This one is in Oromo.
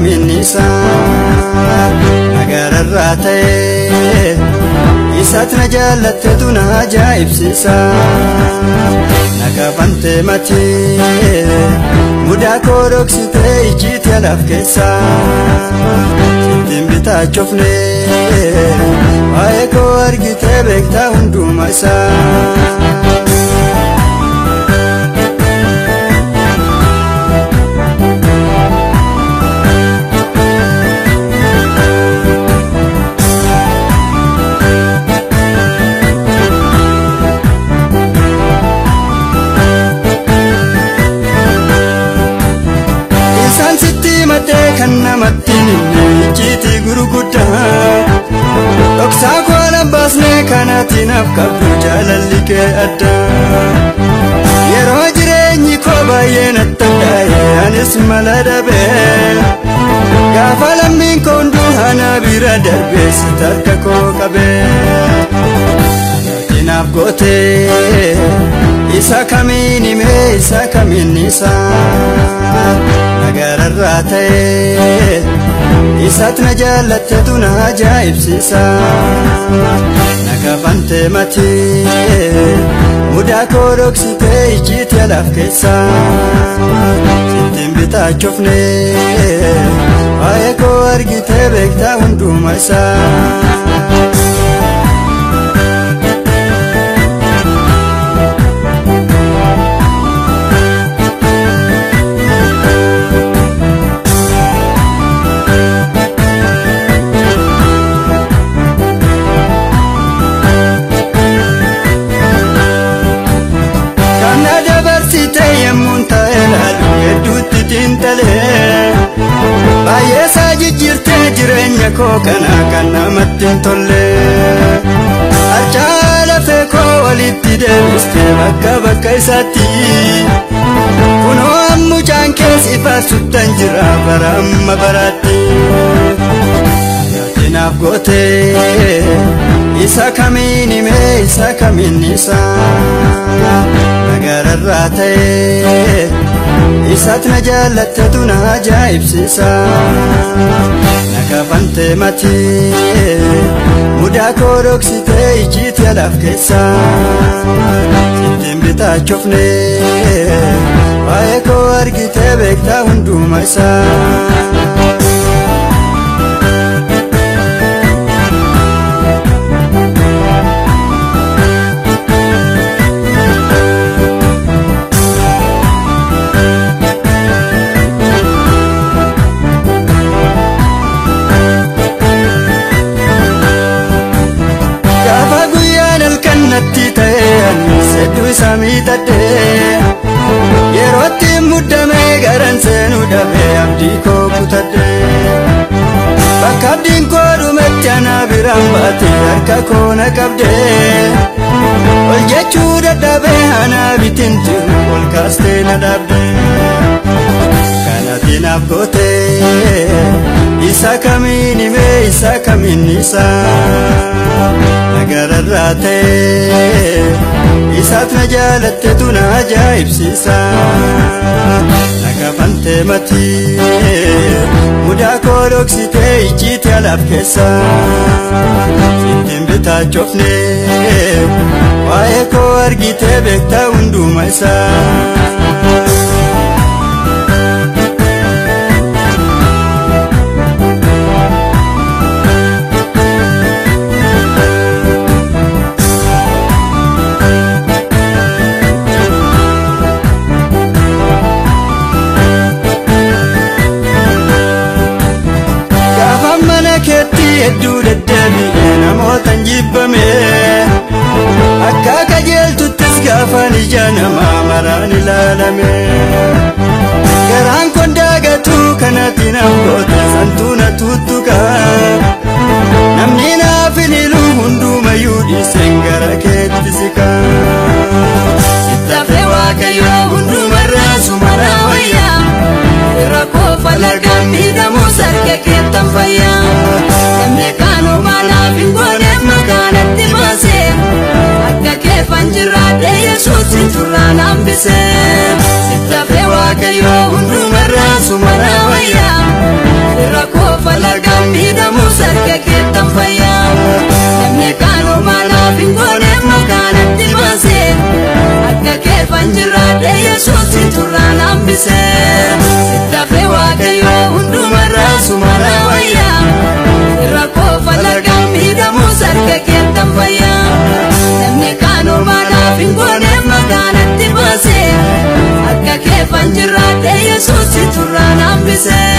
kamiin isaa nagararraa ta'e isaat na jaallatteetu na ajaa'ibsiisa na qabante matee mudaa koo dhoksitee ijjiitii alaaf keessa sittiin bitaachofne waa'ee koo argitee beektaa hunduma isaa. Kan namatti himne icciitii gurguddaa dhoksaa koo baasne kanatti naaf qabdu jaalalli kee addaa yeroo jireenyi koo baay'ee natti hadhaa'e anis mala dhabee gaafa lammiin koo hunduu ana bira darbee si harka koo qabee naaf gootee isa kamiin himee isa kamiin isaa nagararraa ta'e isaat na jaallatteetu na ajaa'ibsiisa na qabante matee mudaa koo dhoksitee ijjiitii alaaf keessa sittiin bitaachofne waa'ee koo argitee beektaa hunduma isaa. Baay'ee isaa jijjiirtee jireenya koo kana kan namatti hin tolle harcaa lafee koo walitti deebistee bakka bakka isaatti kunoo ammucaan kees ifaasuttan jira bara amma baraatti naaf gootee isa kamiin himee isa kamiin isaa nagararraa ta'e isaat na jaallatteetu na ajaa'ibsiisa na qabante matee mudaa koo dhoksitee ijjiitii alaaf keessa sittiin bitaachofne waa'ee koo argitee beektaa hunduma isaa. Hedduu isaa miidhadhee yerootti muddamee garan seenuu dhabee abdii koo kutadhee bakka abdiin koo dhumetti ana biraan baate harka koo na qabdee ol jechuu dadhabee ana bitintiru ol kaastee na dhaabdee kanatti naaf gootee isa kamiin himee isa kamiin isaa nagararraa ta'e isaat na jaallatteetu na ajaa'ibsiisa na qabante matee mudaa koo dhoksitee ijjiitii alaaf keessa sittiin bitaachofne waa'ee koo argitee beektaa hunduma isaa. Hedduu deddeebi'ee namootaan jibbame akka qajeeltuttis gaafan ija namaa maraan ilaalame garaan kun daagatuu kanatti naaf goote santuu na tuttuqa namni naaf hin hilu hundumayyuu dhiiseen gara keetti siqa. Sittafee Waaqayyoo hundumarraa sumara wayyaa rakkoo falagaan miidhamuu sarka keettan fayyaa namni kaanuma naaf hin gooneef maqaanatti baasee akka keeffan jiraadhe Yesuus turraan hambisee sittafee Waaqayyoo hundumarraa sumara wayyaa miidhamus harka keettan fayyaa. Namni kaanuma naaf hin gooneef maqaanatti baasee akka keefan jiraadhe Yesuus turraan hambisee. Sittafee Waaqayyoo hundumarraa sumara wayyaa. Rakkoo falagaan miidhamus harka keettan fayyaa. Namni kaanuma naaf hin gooneef maqaanatti baasee akka keefan jiraadhe Yesuus turraan hambisee.